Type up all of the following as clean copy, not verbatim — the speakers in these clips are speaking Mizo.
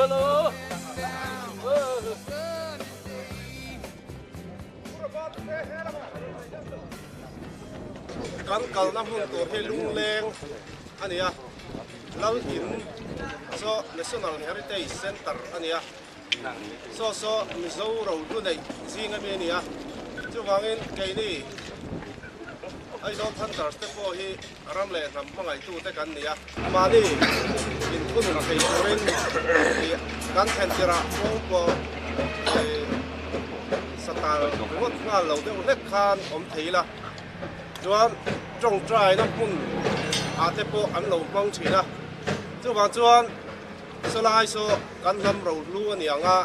Hello. Kan kalna hmun tur hi lungleng a ni a, Lal In saw National Heritage Centre a ni a, saw saw Mizo rohlu neih zing ami a ni a, chuvangin keini Aizawl Thunders te pawh hi ram leh hnam hmangaihtute kan ni a. Mahni inthunun thei turin kan thlen tirah kawng pawh satal ringawt nghal lo deuh hlek khan awm thei ila chuan tawngtaina hmun ah te pawh an lo hmang thin a. Chuvang chuan sawlai saw kan hnam rohlu a ni ang a,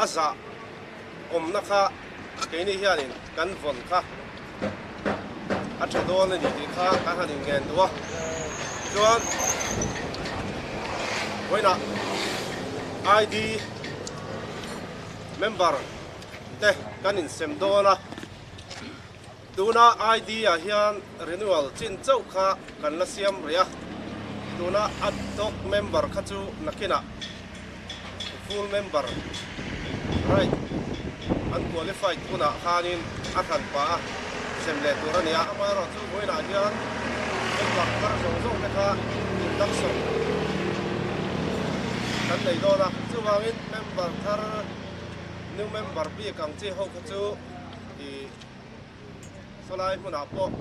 a zah awmna kha keini hianin kan vawn kha a tha dawn a ni tih kha kan han inngen duh a. Chuan vawiinah ID member te kan insem dawn a, tuna ID ah hian renewal chin chauh kha kan la siam rih a, tuna ad hoc member kha chu nakinah Full member right an qualified hunah khanin a hran pah a sem leh tur a ni a. Amaherawhchu vawiinah hian member thar zawng zawng te kha induction kan nei dawn a. Chuvangin member thar new member bik ang chi ho kha chu ih sawlai hmunah pawh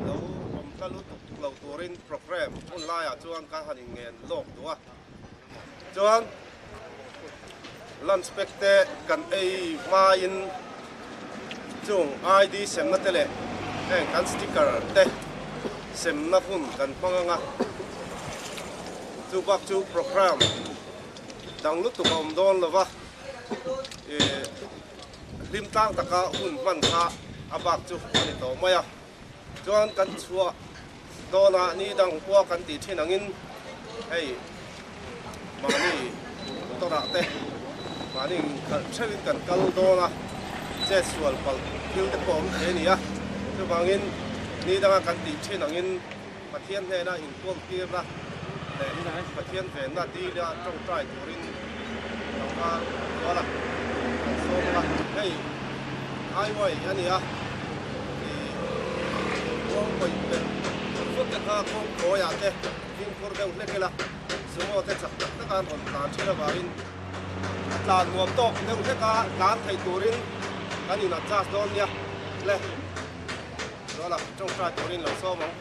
lo awm hla lutuk lo turin programme hun laiah chuan kan han inngen lawk duh a. Chuan lunch pack te kan ei hmain chung ID semna te leh heng kan sticker te semna hun kan hmang ang a, chu bak chu programme dang lutuk a awm dawn lo va, ih hlim tlang taka hun hman kha a bak chu a ni tawh mai a, chuan kan chhuah. Dawnah ni dang pawh kan tih thin angin hei mahni motor-ah te mahni inkhalh theuhin kan kal dawn a, chet sual palh thil te pawh a awm thei a ni a. Chuvangin ni danga kan tih thin angin Pathian hnena inkawl tirna leh Pathian venna dila tawngtai turin tlangval kual a kan sawm ang a. Hei highway a ni a. Kawng pawih belh fut te kha kawng kawiah te fimkhur deuh hlek ila sumo te chak tak taka an rawn tlan thin avangin a tlan nuam tawk deuh hlek a tlan theih turin kan in adjust dawn nia le Zuala tawngtai turin lo sawm ang.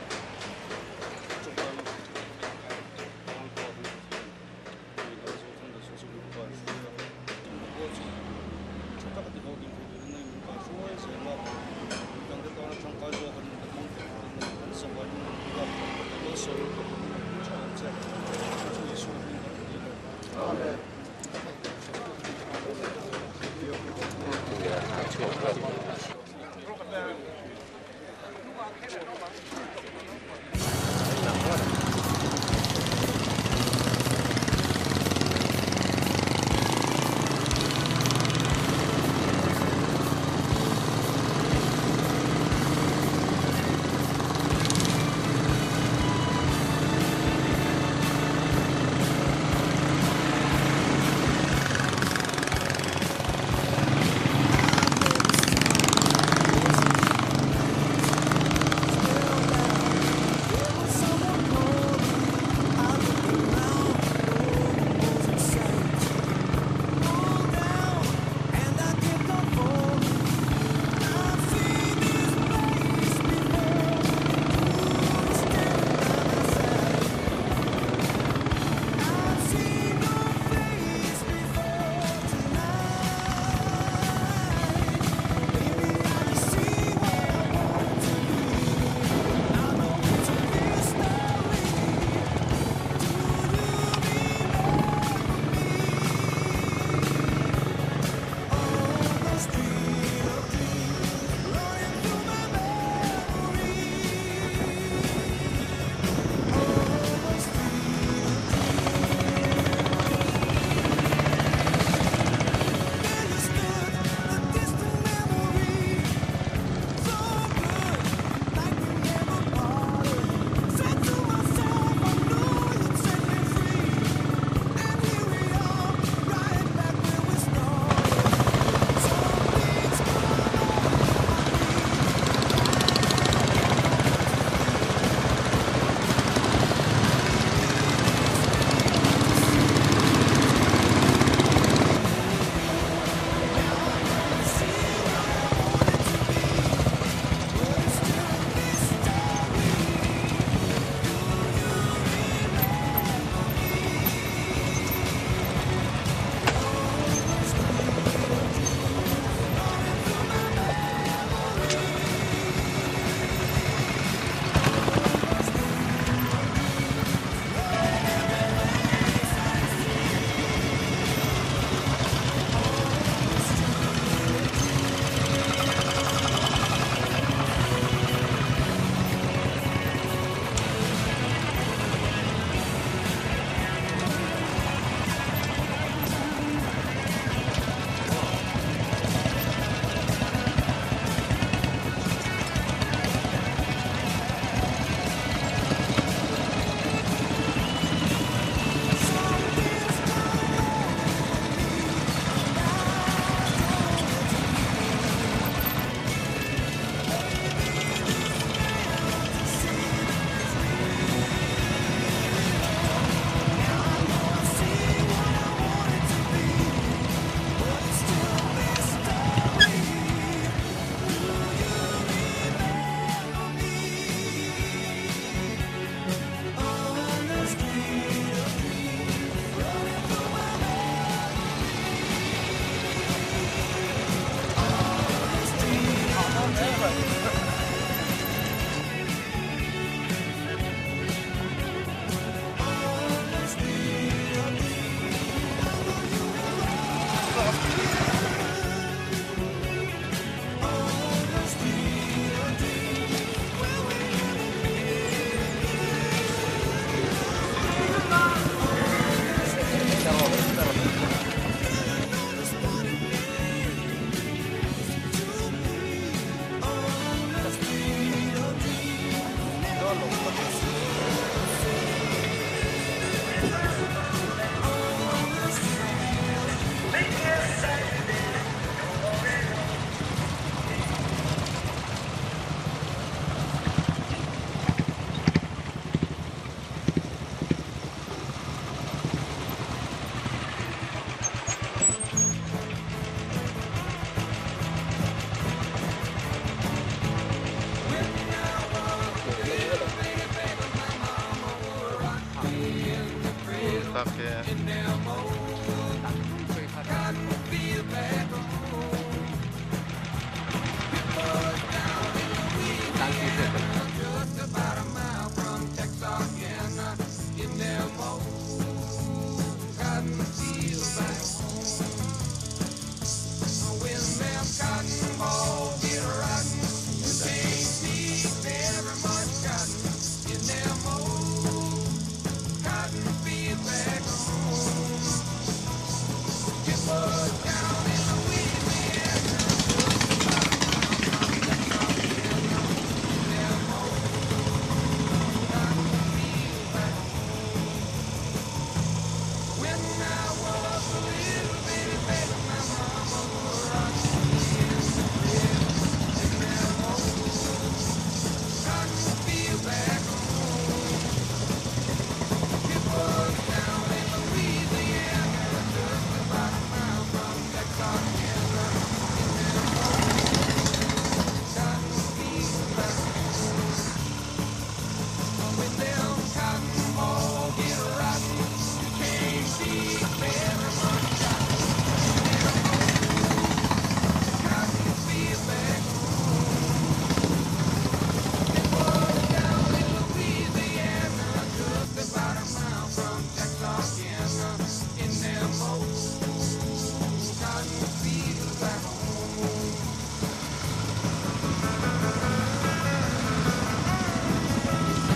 thlalak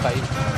hi.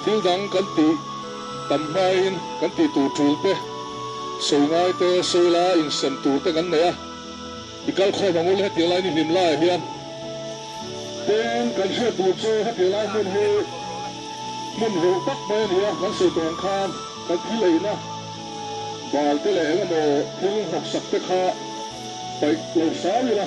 Thil dang kan tih tam hmain kan tih tur tul te, sawi ngai te, sawi la insem tur te kan nei a. I kal khawm ang u le hetiang lai ni hlim laiah hian. Tin, kan hriat duh chu hetiang lai hmun hi hmun ruh tak mai a ni a, kan sawi tawh ang khan kan thil eina bal te leh eng emaw thil hnawksak te kha paih lo hram ila.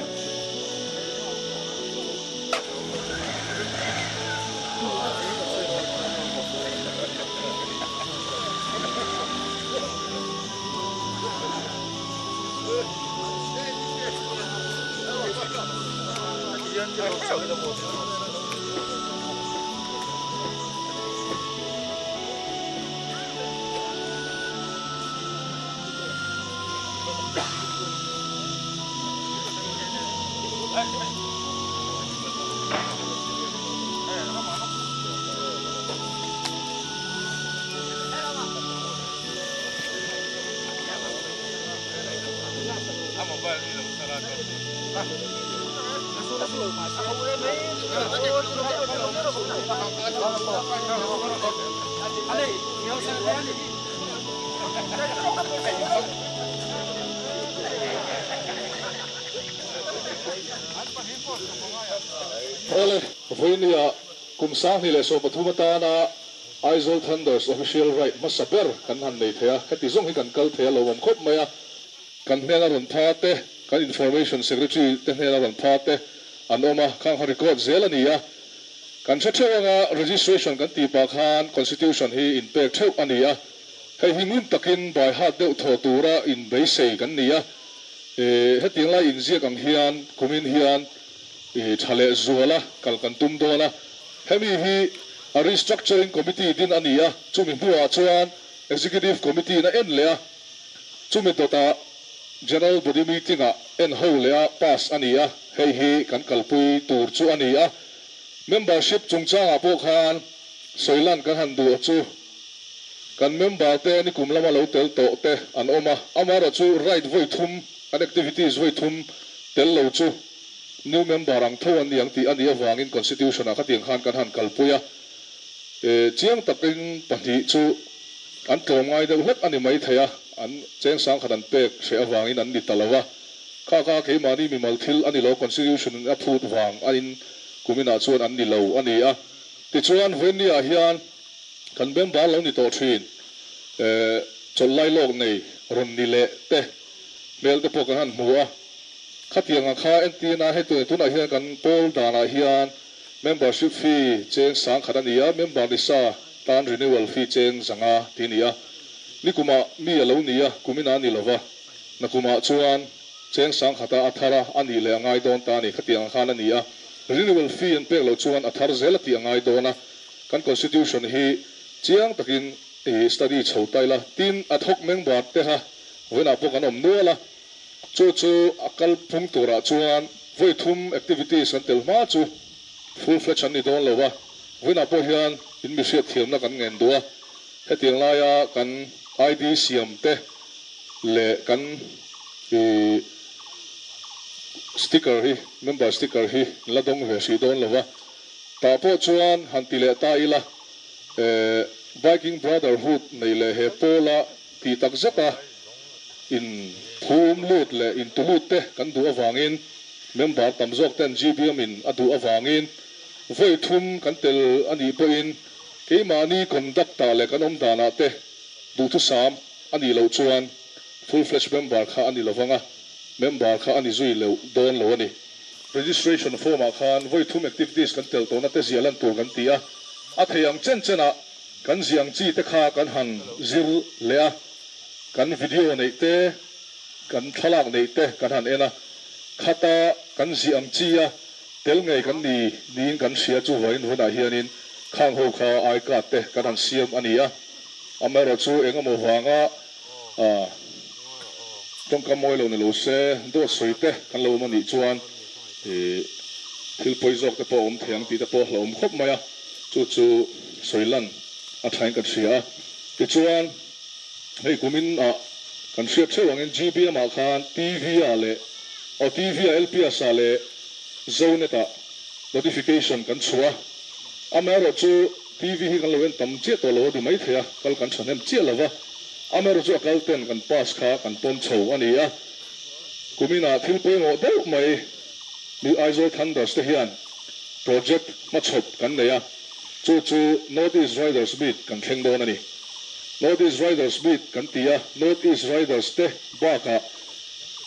Awle, vawinia kum 2013 atana Aizawl Thunders Official Ride hmasa ber kan han nei thei a, heti zawng hi kan kal thei a lo awm khawp mai a. Kan hnena rawn pha te, kan Information Secretary te hnena rawn pha te an awm a, khang kha record zel a ni a. Kan hre theuh anga registration kan tih pah khan Constitution hi inpek theuh a ni a, hei hi ngun takin by heart deuh thaw tura inbeisei kan ni a. Hetiang lai inziak ang hian kumin hian tha leh zuala kal kan tum dawn a, hemi hi a restructuring committee din a ni a, chumi hnuah chuan executive committee in a en leh a, chumi dawtah general body meeting ah en ho leh a pass a ni a, hei hi kan kalpui tur chu a ni a. Membership chungchangah pawh khan sawilan kan han duh chu kan member te nikum lama lo tel tawh te an awm a, amaherawhchu right vawi thum kan activities vawi thum tel lo chu new member ang tho an ni ang tih a nih avangin constitution ah khatiang khan kan han kalpui a, chiang takin pahnih chu an tlawm ngai deuh hlek a ni mai thei a, an cheng sangkhat an pek hreh avangin an ni ta lo a, kha kha keimahni mimal thil a ni lo constitution in a phut vang a in kuminah chuan an ni lo a ni a. Tichuan Venni ah hian kan member lo ni tawh thin chawlh lai lawk nei rawn ni leh te hmel te pawh kan han hmu a. Khatiang ang kha entirna hei tunah hian kan pawl danah hian membership fee cheng sangkhat a ni a, member ni sa tan renewal fee cheng zanga tih a ni a. Nikumah mi a lo ni a, kuminah a ni lova, nakumah chuan cheng sangkhata a thar a, a nih leh a ngai dawn ta a ni. Khatiang ang khan a ni a, renewal fee an pek loh chuan a thar zel a tih a ngai dawn a. Kan constitution hi chiang takin study chho ta ila, tin ad hoc member te kha vawiinah pawh kan awm nual a. Chu chu a kal phung turah chuan vawi thum activities kan tel hma chu full fledged an ni dawn lo a, vawiinah pawh hian in mi hriat thiamna kan ngen duh a, hetiang laia kan ID siam te leh kan ih sticker hi member sticker hi la dawng ve hrih dawn lo a, tah pawh chuan han ti leh ta ila eh Viking Brotherhood nei leh he pawla Tih tak zeta in phum lut leh in tu lut te kan duh avangin member tam zawk ten GBM in a duh avangin vawi thum kan tel a nih pawhin keimahni conduct ah leh kan awm danah te duhthusam a nih loh chuan full fledged member kha a ni lovang a, member kha a ni zui leuh dawn lo a ni. Registration form ah khan vawi thum activities kan tel tawhna te ziah lan tur kan ti a, a thei ang chen chen ah Kan ziang chi te kha kan han zir leh a, kan video neih te, kan thlalak neih te kan han en a, khata kan ziah ang chi a tel ngei kan ni niin kan hria chu vawiin hunah hianin khang ho kha I card te kan han siam a ni a, amaherawh chu engemaw vanga tawngkam mawi lo ni lo se dawt sawi te kan lo awm a nih chuan thil pawi zawk te pawh a awm thei ang tih te pawh a hlauhawm khawp mai a. Chu chu sawi lan a thain kan hria a. Tichuan, hei kumin ah kan hriat theuh angin GBM ah khan TV ah leh aw TV ah LPS ah leh Zonet ah notification kan chhuah a. Amaherawhchu. TV hi kan lo en tam chiah tawh lo a ti mai thei a, kal kan thahnem chiah lo va, amaherawhchu a kal ten kan pass kha kan pawm chho a ni a. Kuminah thil pawimawh deuh mai mi Aizawl Thunders te hian project hmachhawp kan nei a, chu chu North East Riders Meet kan thleng dawn a ni. North East Riders Meet kan ti a, North East Riders te bakah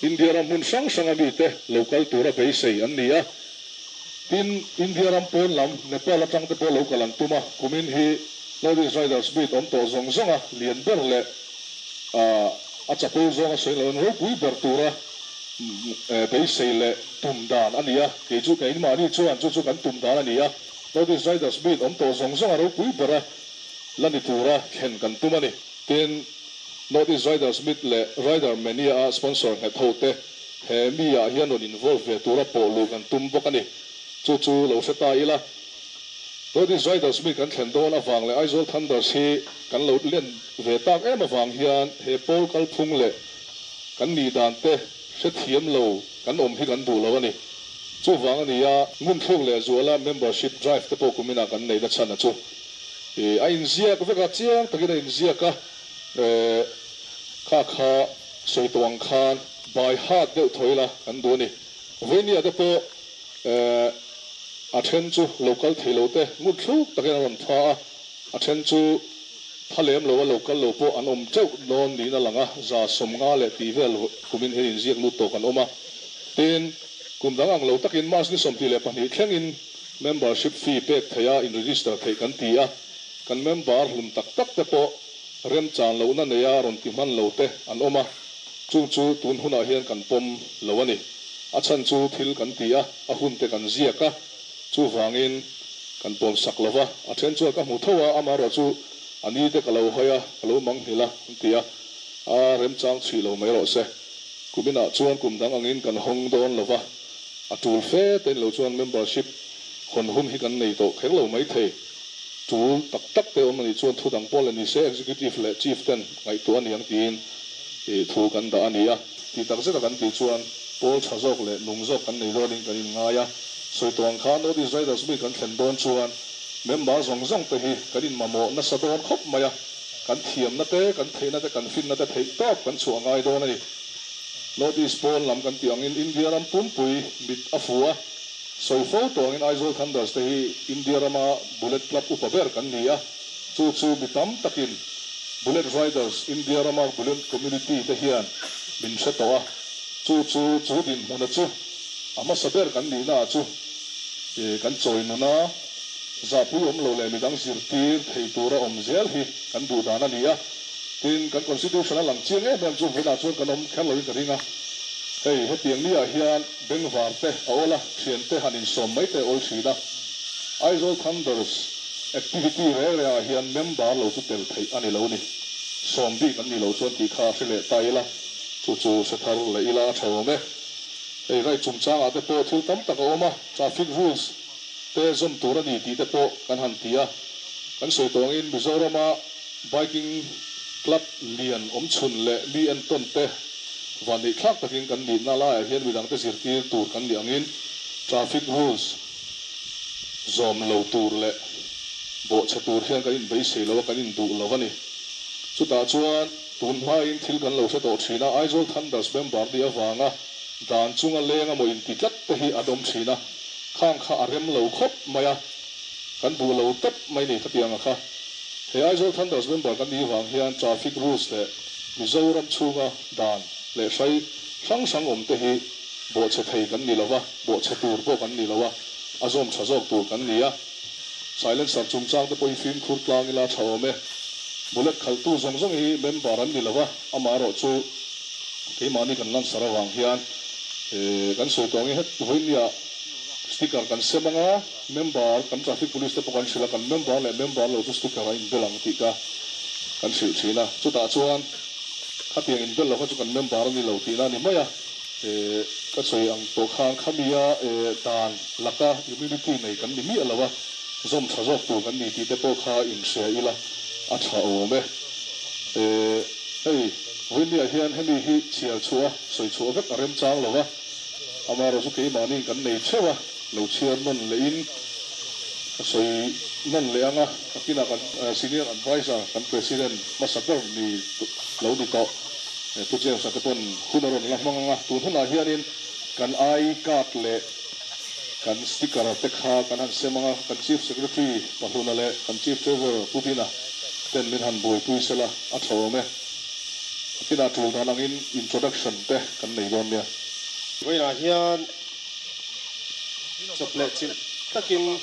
India ram hmun hrang hranga mite lo kal tura beisei an ni a. Tin, India ram pawn lam Nepal atang te pawh lo kal an tum a, kumin hi North East Riders Meet awm tawh zawng zawnga lian ber leh a chapo zawnga sawi loh an ropui ber tura beisei leh tum dan a ni a. Kei chu keimahni chuan chu chu kan tum dan a ni a, North East Riders Meet awm tawh zawng zawnga ropui bera la ni tura thlen kan tum a ni. Tin, North East Riders Meet leh Rider Mania-a sponsor nghet ho te he mi ah hian rawn involve ve tura pawh luh kan tum bawk a ni. Chu chu lo hre ta ila. North East Riders Meet kan thlen dawn avang leh Aizawl Thunders hi kan lo len ve tak em avang hian he pawl kalphung leh kan nih dan te hrethiam lo kan awm hi kan duh lo a ni. Chuvang a ni a, ngunthluk leh zuala membership drive te pawh kuminah kan neih na chhan a chu. A inziak vek a, chiang takin a inziak a, kha kha sawi tawh ang khan by heart deuh thaw ila kan duh a ni. Vawinia te pawh a then chu lo kal thei lo te ngut thluk takin a rawn pha a, a then chu tha lem lo a lo kal lo pawh an awm teuh dawn niin a lang a, 150 leh tih vel kumin hian inziak lut tawh kan awm a. Tin, kum dang ang lo takin March ni 22 thlengin Membership fee pek theih a in register theih kan ti a, kan member hlum tak tak te pawh remchan lohna neia rawn ti hman lo te an awm a, chung chu tun hunah hian kan pawm lo a ni. A chhan chu thil kan ti a, a hun te kan ziak a, chuvangin kan pawm sak lo va, a then chuan ka hmu tho a, amaherawh chu a ni te ka lo hawi a, ka lo manghilh a an ti a, a remchang chhuih lo mai rawh se. Kuminah chuan kum dang angin kan hawng dawn lo va. A tul fe te lo chuan membership hawn hun hi kan nei tawh kher lo mai thei. Tul tak tak te awm a nih chuan thu dang pawh le ni se Executive leh Chief ten ngaihtuah a ni ang tiin thu kan dah a ni a. Tih tak zeta kan tih chuan pawl tha zawk leh nung zawk kan nei dawnin kan inngai a. Sawi tawh ang khan North East Riders mi kan thlen dawn chuan member zawng zawng te hi kan inmamawh nasa dawn khawp mai a. Kan thiamna te, kan theihna te, kan finna te theih tawp kan chhuah ngai dawn a ni. North East pawn lam kan tih angin India ram pumpui mit a fu a, sawi fo tawh angin Aizawl Thunders te hi India rama Bullet Club upa ber kan ni a, chu chu mi tam takin Bullet Riders, India rama Bullet Community te hian min hre tawh a, chu chu chu dinhmuna chu a hmasa ber kan nihna ah chu kan chawi nun a, zahpui awm lo leh midang zirtir thei tura awm zel hi kan duh dan a ni a. Tin, kan Constitution a lang chiang em em chu vawiinah chuan kan awm kher loin ka ring a. Hei, hetiang ni ah hian bengvar te a awl a, thian te han insawm mai te a awl thin a. Aizawl Thunders activity reng reng ah hian member lo chu tel theih a ni lo ni. Sawm bik an nih loh chuan tih kha hre leh ta ila, chu chu hre thar leh ila a tha awm e. Hei, right chungchang ah te pawh thil tam tak a awm a, traffic rules te zawm tur a ni tih te pawh kan han ti a. Kan sawi tawh angin Mizoram ah Biking club lian awm chhun leh mi entawn te vanneih thlak takin kan nihna laiah hian midangte zirtir tur kan nih angin traffic rules zawm lo tur leh bawhchhe tur hian kan inbeisei lo a, kan induh lo a ni. Chutah chuan tun hmain thil kan lo hre tawh thin a, Aizawl Thunders member nih avanga dan chunga leng emaw inti tlat te hi an awm thin a, khang kha a rem lo khawp mai a, kan duh lo tawp mai ni khatiang a kha. He Aizawl Thunders member kan nih vang hian traffic rules leh Mizoram chhunga dan leh hrai hrang hrang awm te hi bawhchhe thei kan ni lo va, bawhchhe tur pawh kan ni lo a, a zawm tha zawk tur kan ni a. Silencer chungchang te pawh hi fimkhur tlang ila tha awm e. Bullet khalhtu zawng zawng hi member an ni lo va, amaherawh chu keimahni kan lansar avang hian kan sawi tawh angin het vawinia sticker kan sem ang a, Member, kan traffic police te pawh kan hrilh a, kan member leh member lo chu sticker a inbel ang tih ka kan hrilh thin a. Chutah chuan khatiang inbel lo kha chu kan member a ni lo tihna a ni mai a. Ka sawi ang tawh khan khamia dan laka immunity nei kan ni miah lo a, zawm tha zawk tur kan ni tih te pawh kha inhria ila a tha awm e. Hei, vawinia hian hemi hi chhiar chhuah a, sawi chhuah vek a remchang lo a, amaherawhchu keimahniin kan nei theuh a. Lo chhiar nawn lehin ka sawi nawn leh ang a, nakinah kan Senior Adviser, kan President hmasa ber ni lo ni tawh Pu James-a te pawn hun a rawn la hmang ang a, tun hunah hianin kan I card leh kan sticker te kha kan han sem ang a, kan Chief Secretary Pahluna leh kan Chief Treasurer Pu Dina ten min han buaipui sela a tha awm e. Nakinah tul dan angin introduction te kan nei dawn nia. Vawiinah hian chawp leh chilh takin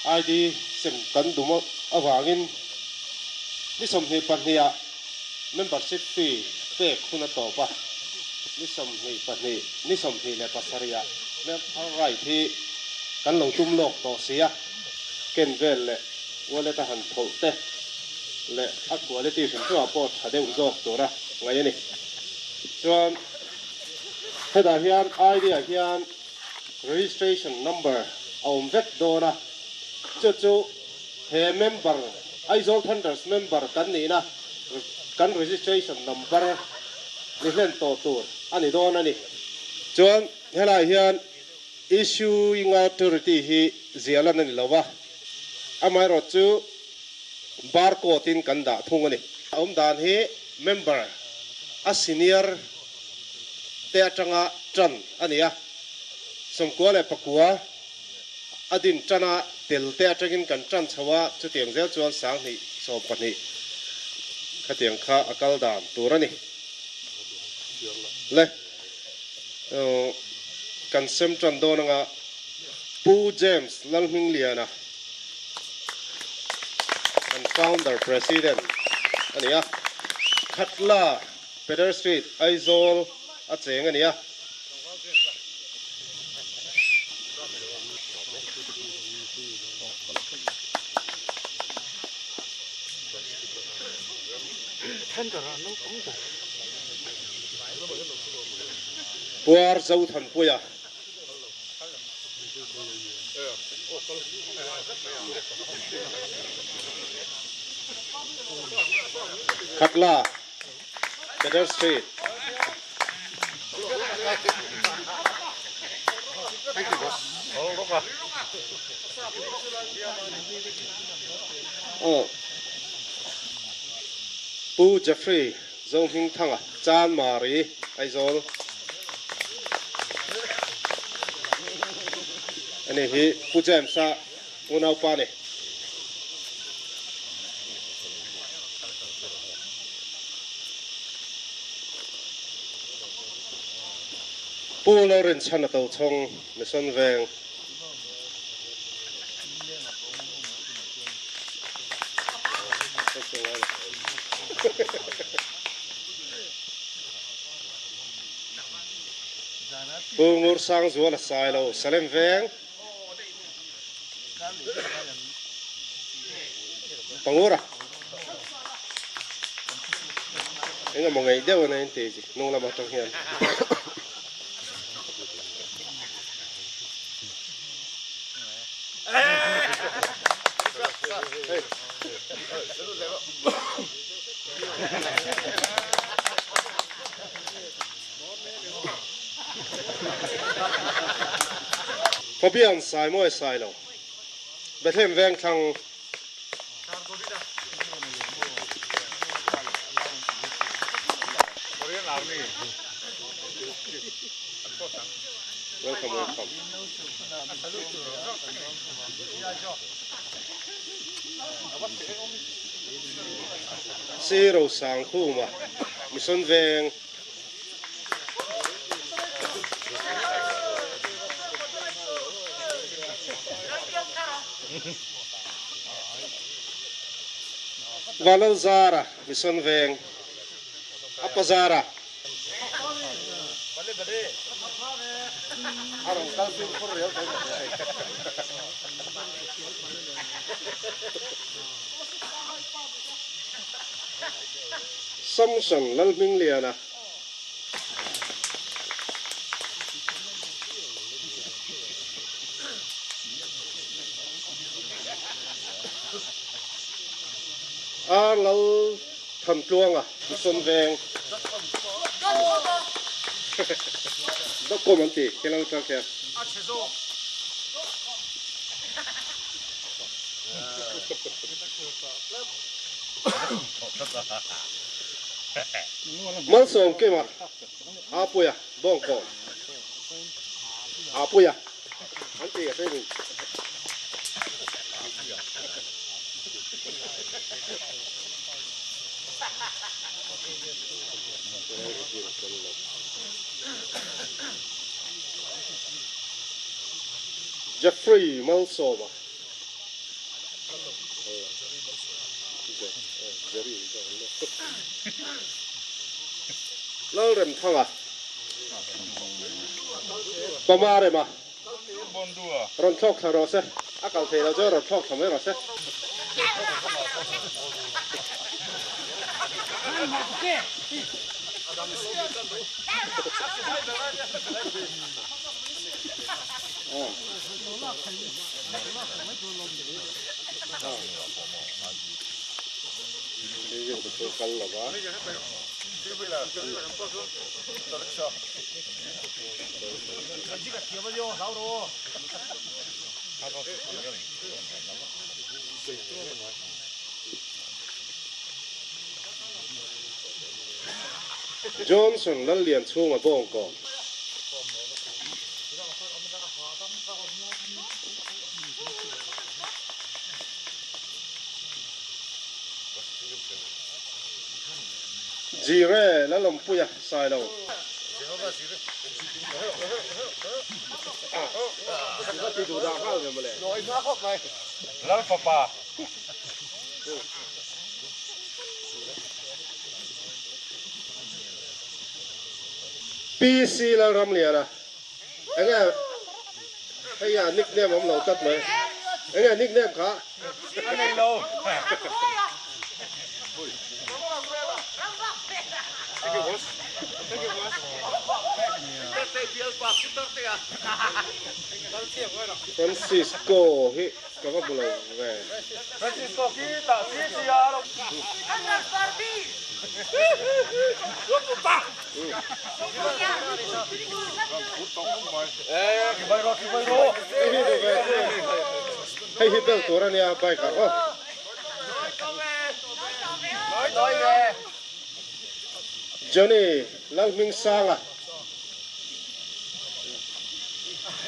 ID sem kan dum avangin ni 22 ah membership fee pek hun a tawp a, ni 22, ni 27 ah member right hi kan lo tum lawk tawh si a, ken vel leh wallet a han thawlh te leh a quality hrim hrimah pawh tha deuh zawk tura ngaih a ni. Chuan hetah hian ID ah hian registration number a awm vek dawn a, chu chu he member Aizawl Thunders member kan nihna kan registration number ni hlen tawh tur a ni dawn a ni. Chuan helaiah hian issuing authority hi ziah lan a ni lo a, amaherawhchu chu barcode in kan dah thung a ni. A awm dan hi member a senior te atanga tan a ni a, 94 a din tana tel te atangin kan tan chho a, chutiang zel chuan 2012 khatiang kha a kal dan tur a ni. Le kan sem tan dawn anga Pu James Lalhmingliana kan founder president a ni a, Khatla Pedder Street Aizawl a cheng a ni a. Puar Zothanpuia. Khatla, Pedder Street. Pu Jeffrey Zohmingthanga, Chanmari, Aizawl. Ani hi Pu James-a unaupa a ni. Pu Lawrence-a Tochhawng, Mission Veng. Pu Ngursangzuala Sailo, Salem Veng. Pangura. Engemaw ngeih deuh a nei an ti chi hnung lam atang hian. Fabian sai mawi sai lo. Bethlehem veng thlang. Welcome, welcome. Zero sang khuma Mission Veng. Vanal Zara Mission Veng. Apa Zara. Samson Lalhmingliana. Ar Lal Thantluanga Mission Veng. Dot com an ti, hello tang khian. Malsawm Kima, Apuia, Bawngkawn. Apuia an ti a hre ni. Jeffrey Malsawma. Lalremthanga Pama Rema rawn thlawk thla rawh se, a kal thei lo chu rawn thlawk thla mai rawh se. Johnson Lallian chhunga bawngkawn. Jire Lalawmpuia Sailo. Lalfapa. PC Lalramliana. Enge hei a nickname awm lo tlat mai. Enge nickname kha? A nei lo. Francisco hi ka va hmu lo ve. Francisco khi tah si si a lo. Hei hi bel tur a nia bike ah aw. Johnny Lalhmingsanga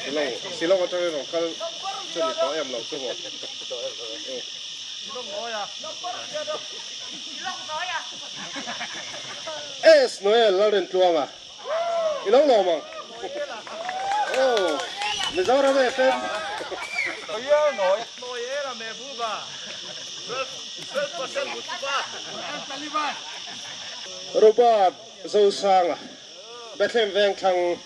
Shillong Shillong atangin rawn kal chu ni tawh em lo chu maw. S Noel Lalrintluanga i lo lawm ang. Aw Mizoram FM. Robert Zosanga Bethlehem Vengthlang.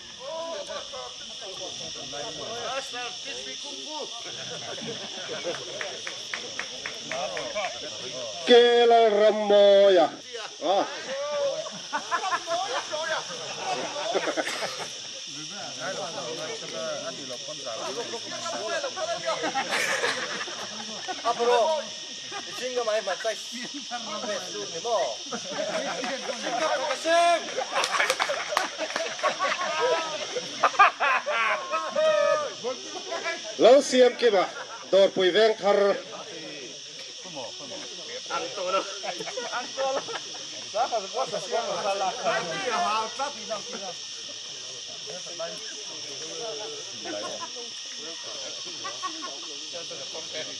Ke Lalrammawia a. Lo siam kim a, dawrpui veng thar.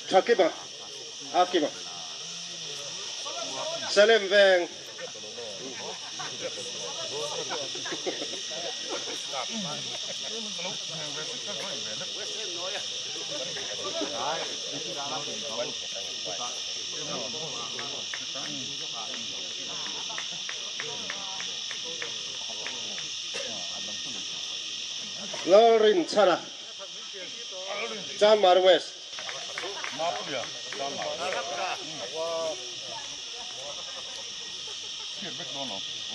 Tha kim a. A kim a. Salem veng. Lalrinchhana, Chanmar West.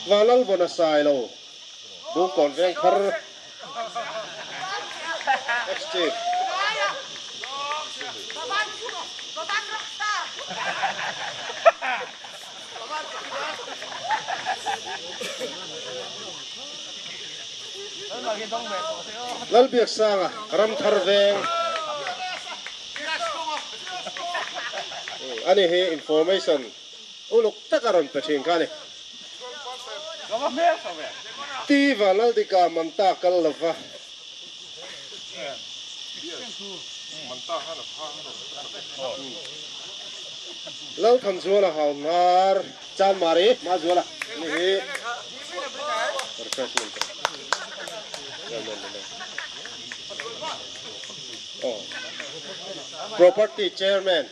Vanlalvawna Sailo, Bungkawn Vengthar Ex-Chief. Lalbiaksanga, Ramthar Veng. Ani hi information uluk tak a rawn pe thin kha a ni. Tiva Laldika Manta kal lova. Lalthanzuala Hauhnar Chanmari Mazuala ni hi refreshment Property Chairman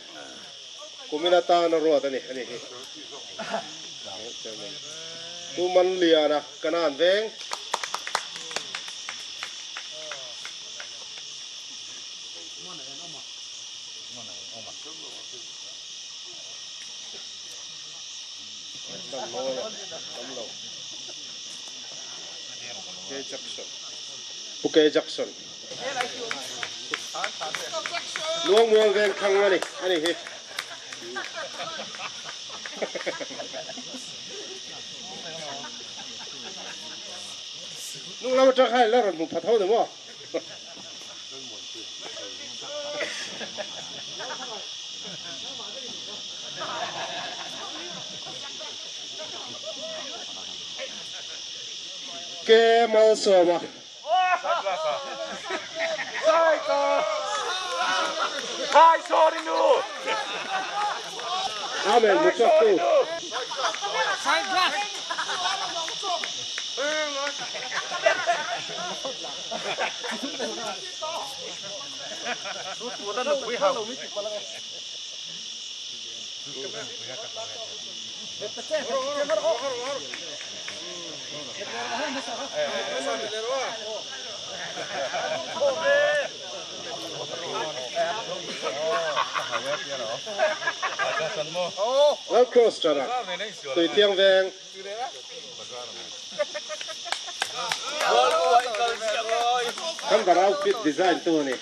kumin atan a ruat a ni ani hi Pu Manliana Kanan veng. Pu K Jackson Luangmual veng thlang a ni a ni hi. Nung lam atang khan la rawn hmu phat ho ni maw? Ke Malsawma. Amen mu chhuak tu. Lal Cross tana tui thiang veng. Kan bar outfit design tu a ni.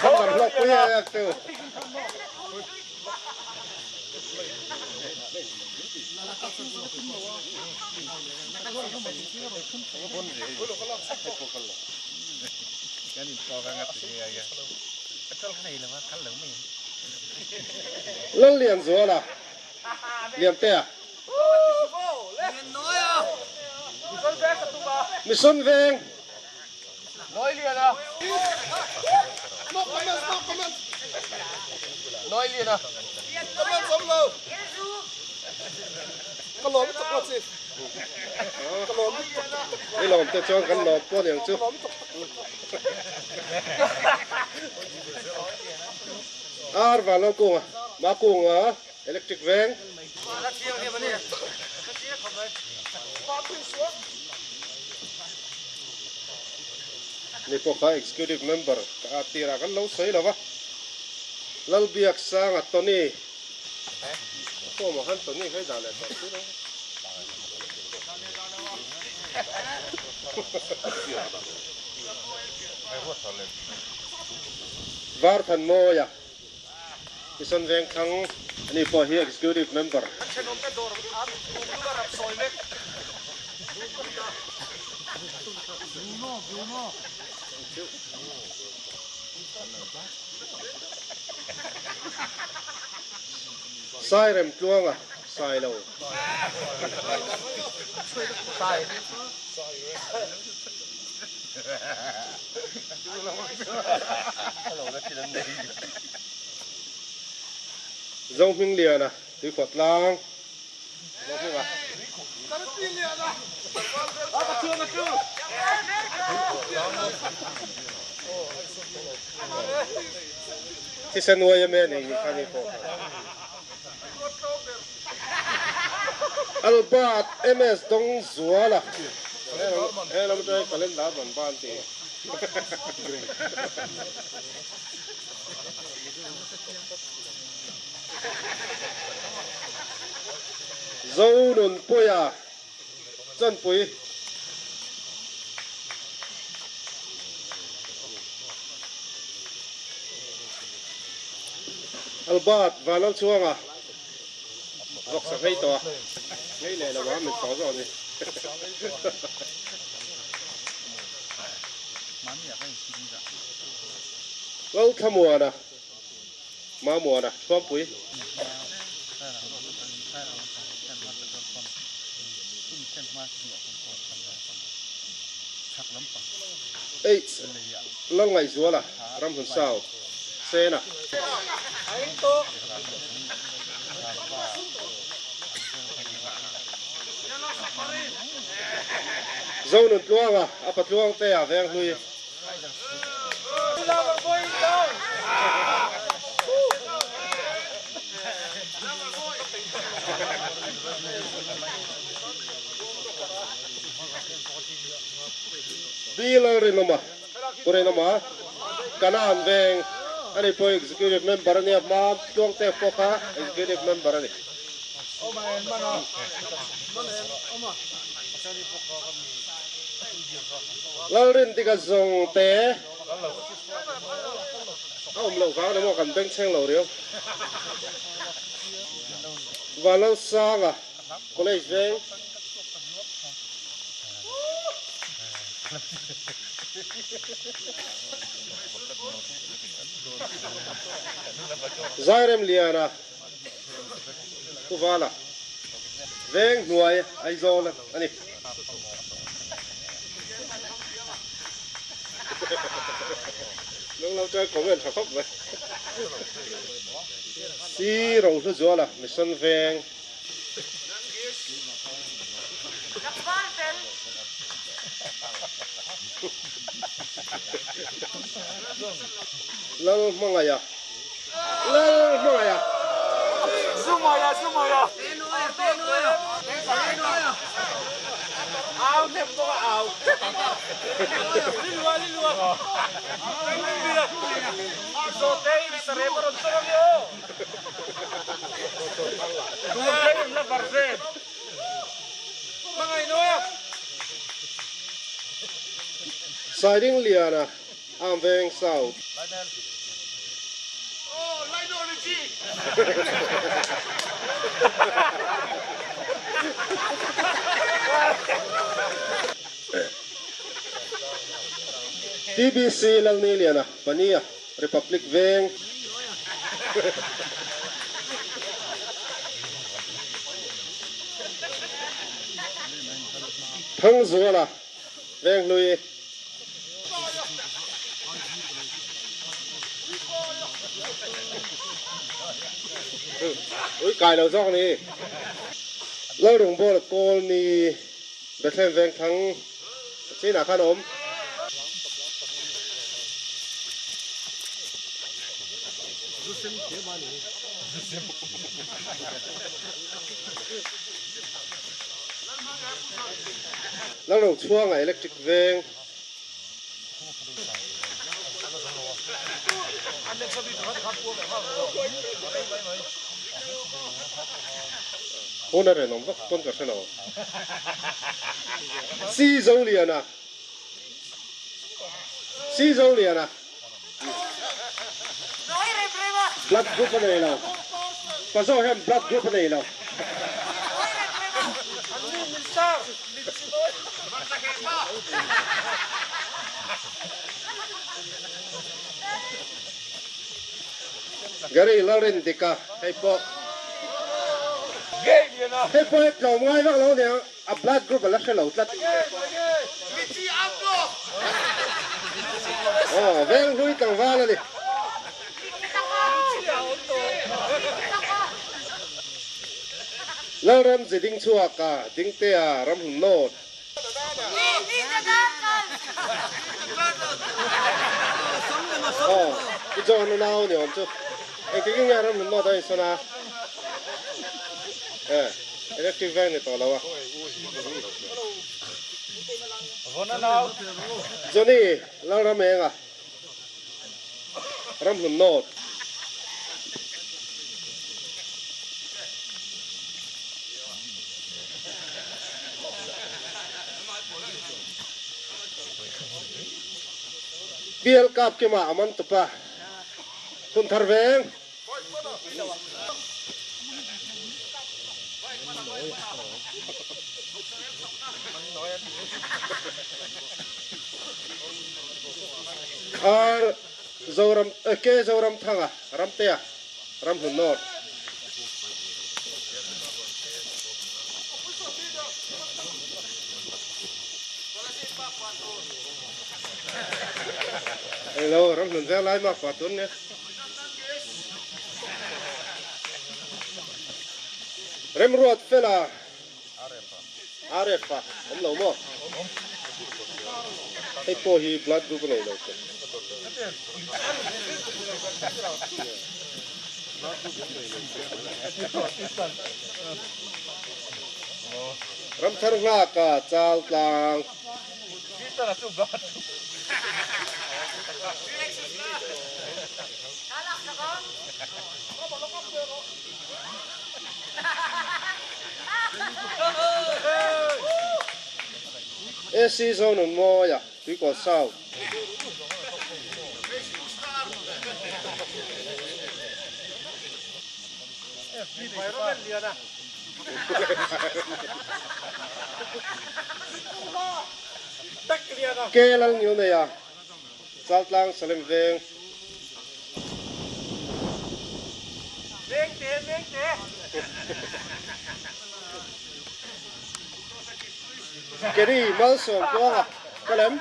Kan bar hlawk pui a tu. Lallianzuala Liantea Mission Veng I lawm te chuan kan lawm pawh aniang chu. Ar Vanlalkunga, Makunga Electric Veng. Ni pawh kha Executive Member ka at tirah kan lo sawi lo va, Lalbiaksanga Tony Form ah khan Tony kha i dah leh tawh si lo. Varthanmawia Mission Vengthlang ani pawh hi Executive Member. Sairem Tluanga Sailo. Zohmingliana Tuikhuah Tlang. Thisen uai a men eng kha ni pawh kha. Albert MS Dawngzuala he lam atanga calendar rawn ban ti. Zonunpuia Chanpui. Albert Vanlalchhuanga vawksa ngei tawh a, ngei leh lo a min tawh zawk a ni. Lalthlamuana, Mamuana, Thuampui. H. Lalngaihzuala, Ramhun South, Sena. Zonun Tluanga, a patluang te a veng hlui. B Lalrinawma, Pu Rinawma, Kanan veng a ni pawh Executive Member a nia, hma Tluangte pawh kha Executive Member a ni. Lalrindika zawng te a awm loh vang emaw kan bengchheng lo riau. Vanlalsanga College veng. Zairemliana. Pu Vala, veng hnuai Aizawl a ni. Nung lo chuan comment tha khawp mai. Si Rohluzuala, Mission Veng. Lalhmangaia. Lalhmangaia. Saidingliana. Am Veng South. TBC Lalniliana, Pania, Republic Veng. Thangzuala, Venghlui. Ui kai lo zawk ni. Lalrung bawla kawl ni Bethlehem Vengthlang chinah khan a awm. Lalro chhuanga electric veng. Hun a ren awm vak pawn ka hre lo. Si Zoliana. Si Zoliana. Blood group a nei lo. Pa zawk hian blood group a nei lo. Gary Lalrindika hei pawh hei pawh hi tlawm ngai vak lo aniang a blood group a la hre lo tlat. Aw venghlui tlangval a ni. Lalram ze ding chhuak a Dingtea ramhlun nawt. Aw, i John a nau ni awm chu. Engtik in nge ramhlun nawt a insawn a? Eh, electric veng ni tawh lo a. Johnny, Lalram enga Ramhlun nawt. Bial kap kima a man tupa hun thar veng. Ar Zoram K Zoramthanga Ramtea Ramhlun North. Hello Ramhlun Venglai mak pa tun nia. Remruat fela Aref a awm lo maw? Hei pawh hi blood group a nei lo che. Ramthar nghaka chal tlang. AC Zonun mawia tuikawl sau. Ke lal ngil nei a Chaltlang Salem Veng. Kenny Malsawm Tluanga ka lem.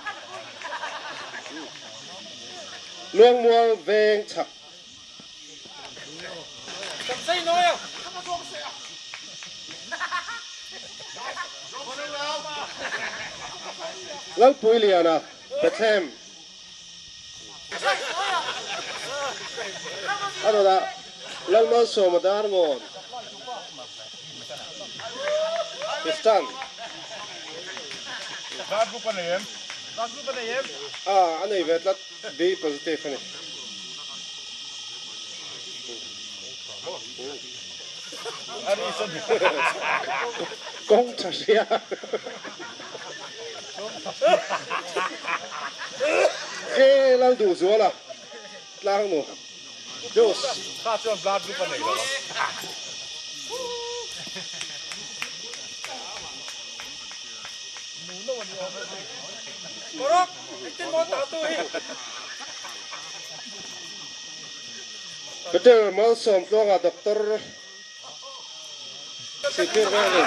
Luangmual Veng chhak. Lalpuiliana Bethlehem a rawn ah Lalmalsawma Darngawn Kristan a nei ve tlat B positive a ni. Kawng tha hria. He lal duh zual a tlang nu Juice. Kha chuan blood group a nei lo ang. Peter Malsawm tluangah Doctor Sihphir vel a ni.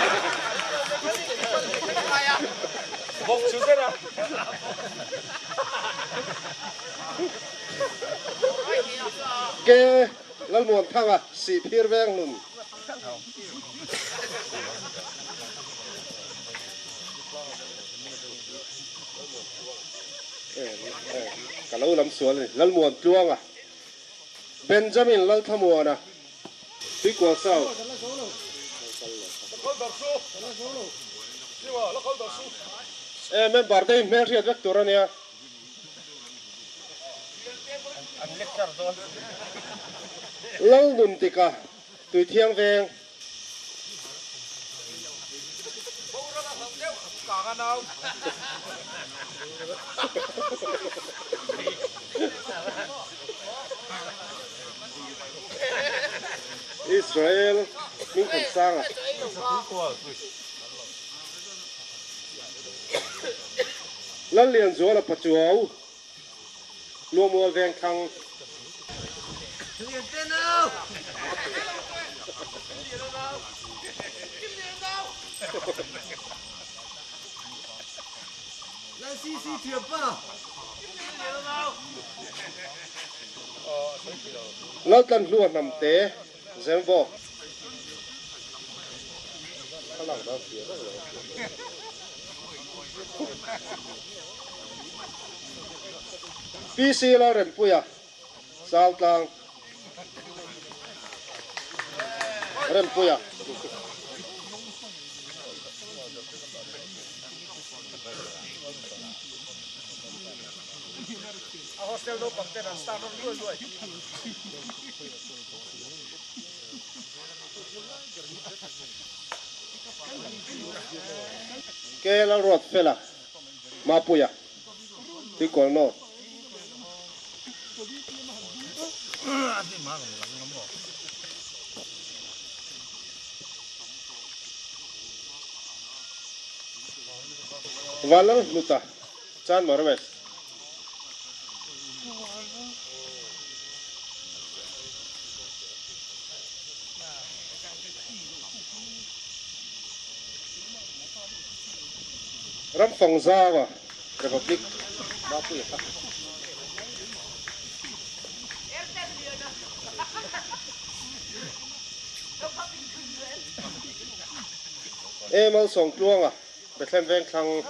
Ke Lalmuanthanga Sihphir veng hlun. Ka lo lam sual a ni. Lalmuan Tluanga, Benjamin Lalthlamuana, Tuikual South. E member te hi hmelhriat vek tur a nia. Lalnuntika, Tuithiang Veng. Israel hming khan sang a. Lallianzuala Pachuau Luamual Vengthlang. Laltlanhlua Hnamte Zemvawk. PC Lalrempuia, Chaltlang Rempuia. Ke Lalruatfela, Mapuia, Tuikawl North. Vanlalhluta, Chanmar West. Ramfang Zaua Republic Mapuia kha. E Malsawmtluanga Bethlehem Vengthlang.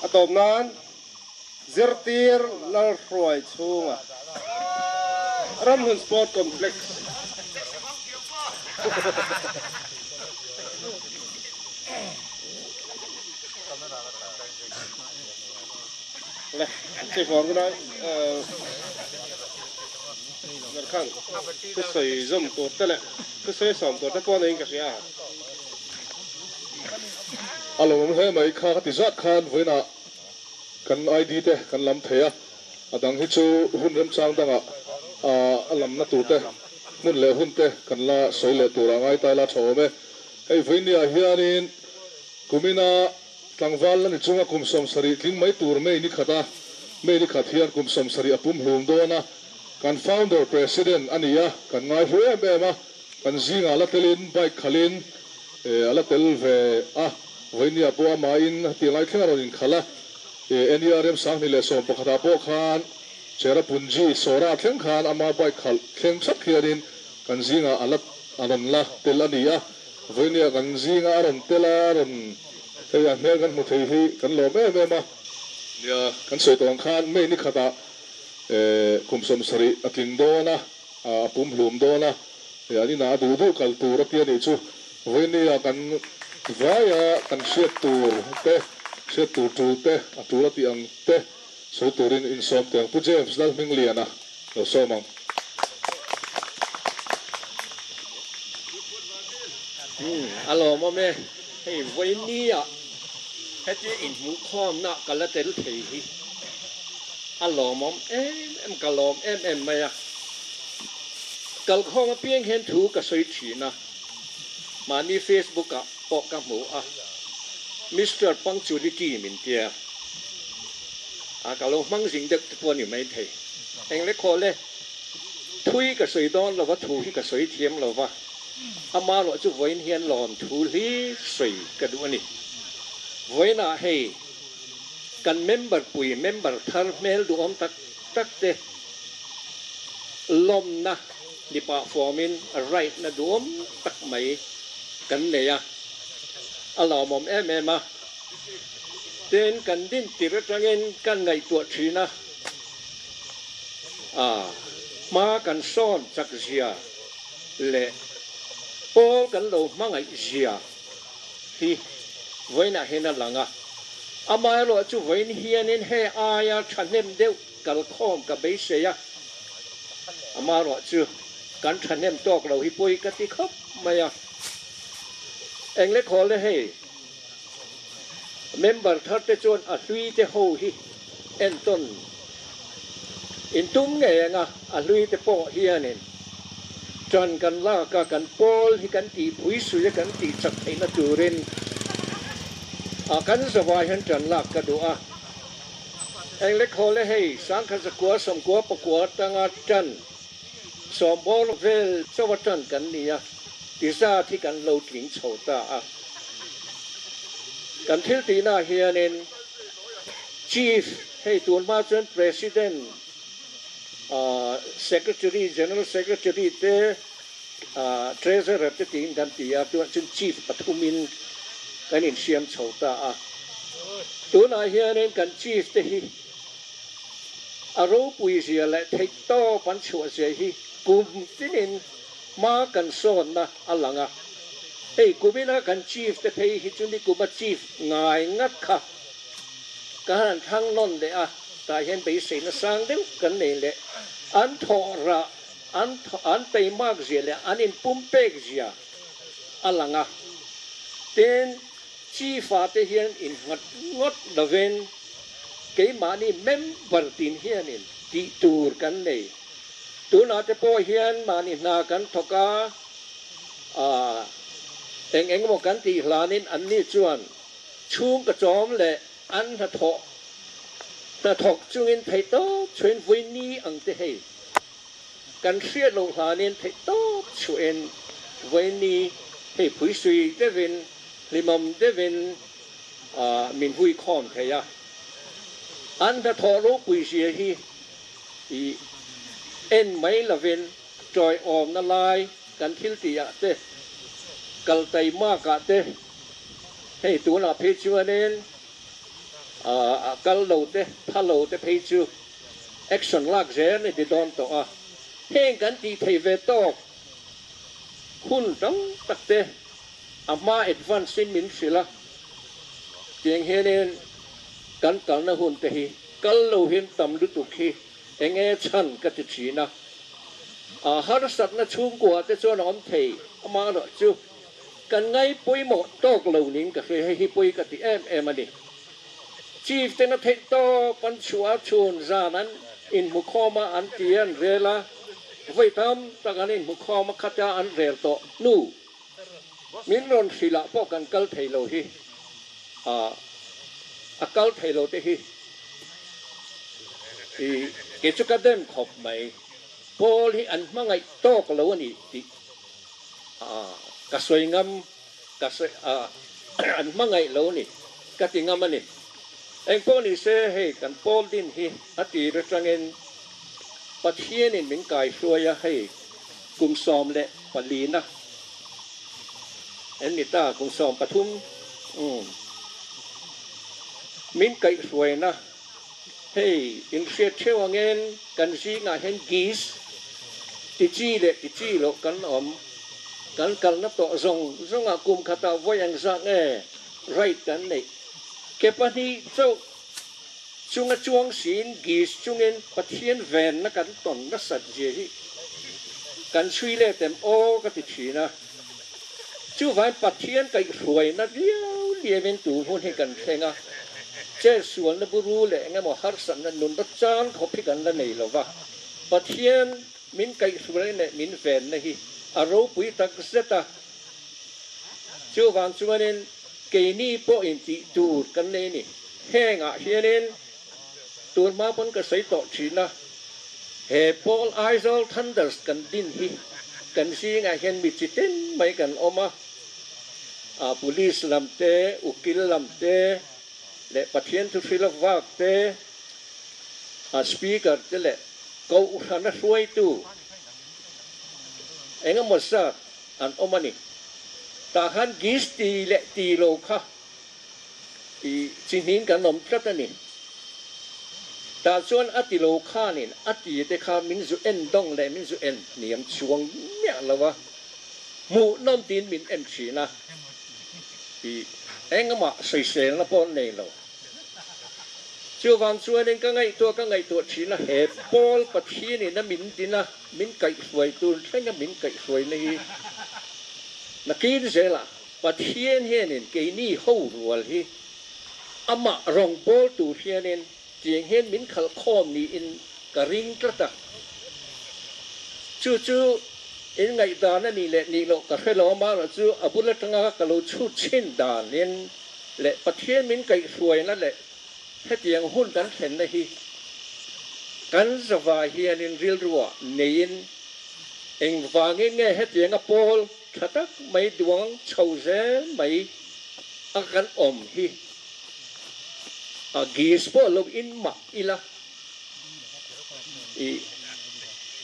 A tawp nan zirtir Lalhruai chhunga Ramhlun Sport Complex le chei fawr hunai Narkhan thusawi zawm tur te leh thusawi sawm tur te pawh neiin ka hria a. A lo awm hle mai kha ka ti zat khan vawiinah kan ID te kan lam thei a, a dang hi chu hun remchang dangah a lamna tur te hmun leh hun te kan la sawi leh turah ngai ta ila tha awm e. Hei vawiinniah hianin kumina Tlangval la ni chunga kum 70 tling mai tur May ni khat a, May ni khat hian kum 70 a pum hlum dawn a, kan founder president a ni a, kan ngai hlu em em a, kan zingah la telin bike khalhin a la tel ve a, vawinia pawh amahin hetiang lai thleng a rawn inkhalh a, NERM 2011 ah pawh khan Cherrapunji Sawra thleng khan ama bike khalh thleng thap hianin kan zingah a la a rawn la tel a ni a. Vawinia kan zinga a rawn tel a, a rawn hei a hmel kan hmu thei hi kan lawm em em a. Nia, kan sawi tawh ang khan May ni khatah kum 70 a tling dawn a, a pum hlum dawn a, an inah a duh duh kal tur a ti a nih chu. Vawinia kan vaia kan hriat tur te, hriat tur tul te, a tul a tih ang te sawi turin insawm teh ang. Pu James Lalhmingliana lo sawm ang. A lawmawm e, hei vawinia hetia inhmuhkhawmna ka la tel thei hi a lawmawm em em, ka lawm em em mai a. Kalkhawm apiang hian thu ka sawi thin a, mahni Facebook ah pawh ka hmu a, Mister Punctuality min tia a, ka lo hmang zing deuh te pawh a ni maithei. Eng le khaw le? Thui ka sawi dawn lova, thu hi ka sawi thiam lova, ama erawh chu vawiin hian lawm thu hlir sawi ka duh a ni. Vawiinah hei kan member pui, member thar hmel duhawm tak tak te lawmna ni pah fawmin right na duhawm tak mai kan nei a, a lawmawm em em a. Tin, kan din tir atangin kan ngaihtuah thin a. A hma kan sawn chak zia leh pawl kan lo hmangaih zia hi vawiinah hian a lang a. Amaherawh chu vawiin hianin he aia thahnem deuh kalkhawm ka beisei a, amaherawh chu kan thahnem tawk lo hi pawi ka ti khawp mai a. Engle khawl e hei. Member thar te chuan a hlui te ho hi entawn in tum ngei ang a, a hlui te pawh hianin ṭan kan lak a, kan pawl hi kan tih pui sui a, kan tih chak theihna turin a kan zavai hian ṭan lak ka duh a. Engle khawl e hei, 1994 atanga ṭan sawmbawr vel chauh a ṭan kan ni a, ti zat hi kan lo tling chho ta a. Kan thil tihnaah hianin Chief, hei tun hma chuan President, Secretary, General Secretary te, Treasurer te tiin kan ti a, tunah chuan Chief pathumin kan insiam chho ta a. Tunah hianin kan Chief te hi A ropui zia leh theih tawp an chhuah zia hi kum tinin hma kan sawnna a lang a. Hei kumina kan Chief te phei hi chu nikuma Chief ngai ngat kha ka han thlang nawn leh a, tah hian beiseina sang deuh kan nei leh an thawh rah an an peimak zia leh an inpumpek zia a lang a. Tin, Chief-ah te hian innghat ngawt lovin. Keimahni member tin hianin tih tur kan nei. Tunah te pawh hian mahni hna kan thawk a, ah eng eng emaw kan tih hlanin anni chuan chhungkaw chawm leh an hnathawh hnathawk chungin theihtawp chhuahin vui ni ang te hei kan hriat loh hlanin theihtawp chhuahin vui ni hei phuisui deuhin hlimawm deuhin min hui khawm thei a, an hnathawh ropui zia hi i en mai lovin tawiawmna lai kan thil tih ah te, kal taimak ah te, hei tunah phei chuanin a kal lo te, tha lo te phei chu action lak zel a ni dawn tawh a, heng kan tih theih ve tawk hun tam tak te A hma advance in min hrilh a, tiang hianin kan kalna hun te hi kal lo hian tam lutuk hi eng nge chhan ka ti thin a. A harsatna chhungkua te chuan a awm thei amaherawh chu kan ngai pawimawh tawk lo niin ka hria, hei hi pawi ka ti em em a ni. Chief ten a theih tawp an chhuah a chhun zan an inhmukhawm a an ti an rel a, vawi tam tak an inhmukhawm a khata an rel tawh hnu. Min rawn hrilh ah pawh kan kal thei lo hi a kal thei lo te hi i kei chu ka dem khawp mai. Paul hi an hmangaih tawk lo a ni tih ka sawi ngam ka sawi an hmangaih lo a ni ka ti ngam a ni. Engpawh ni se hei kan Paul din hi a tir atangin Pathianin min kaihruai a hei kum 14 na en ni ta kum 13 umm min kaihhruaina hei inhriat theuh angin kan zingah hian gis ti chi leh ti chi loh kan awm kan kalna tawh zawng zawngah kum khatah vawi ang zah nge right kan neih ke pahnih chauh chunga chuang siin gis chungin Pathian venna kan tawn nasat zia hi kan chhui let em aw ka ti thin a. Chuvangin Pathian kaihhruaina liau liauin tun hun hi kan thleng a, chetsualna buru leh eng emaw harsatna nunna chan khawp hi kan la nei lo va, Pathian min kaihhruaina leh min venna hi a ropui tak zet a. Chuvang chuanin keini pawhin tih tur kan nei a ni. Hengah hianin tun hma pawn ka sawi tawh thin a, he Paul Aizawl Thunders kan din hi kan zingah hian mi chi tin mai kan awm a, Police lam te, ukil lam te leh Pathian thuhrila vak te, Speaker te leh Kohhrana hruaitu engemaw zat an awm a ni. Tah khan gis ti leh ti lo kha i chi hnin kan awm tlat a ni. Tah chuan a ti lo khanin a ti te kha min zu en dawng leh min zu en hniam chuang miah lo a, hmuhnawm tiin min en thin a, i engmah sawiselna pawh an nei lo. Chuvang chuanin ka ngaihtuah ka ngaihtuah thin a, he Paul Pathianin a min din a, min kaihhruai tur thlenga min kaihhruaina hi nakin zelah Pathian hianin keini ho rual hi amah rawngbâwl tur hianin tiang hian min khalh khawm niin ka ring tlat a. Chu chu in ngaihdan a nih leh nih loh ka hre lo, amaherawhchu a bul atanga ka lo chhut chhin danin leh Pathian min kaihhruaina leh hetiang hun kan thlenna hi kan zavai hianin rilruah neiin engvangin nge hetianga pawl tha tak mai duang chho zel mai a kan awm hi a gis pawh lo in mah ila i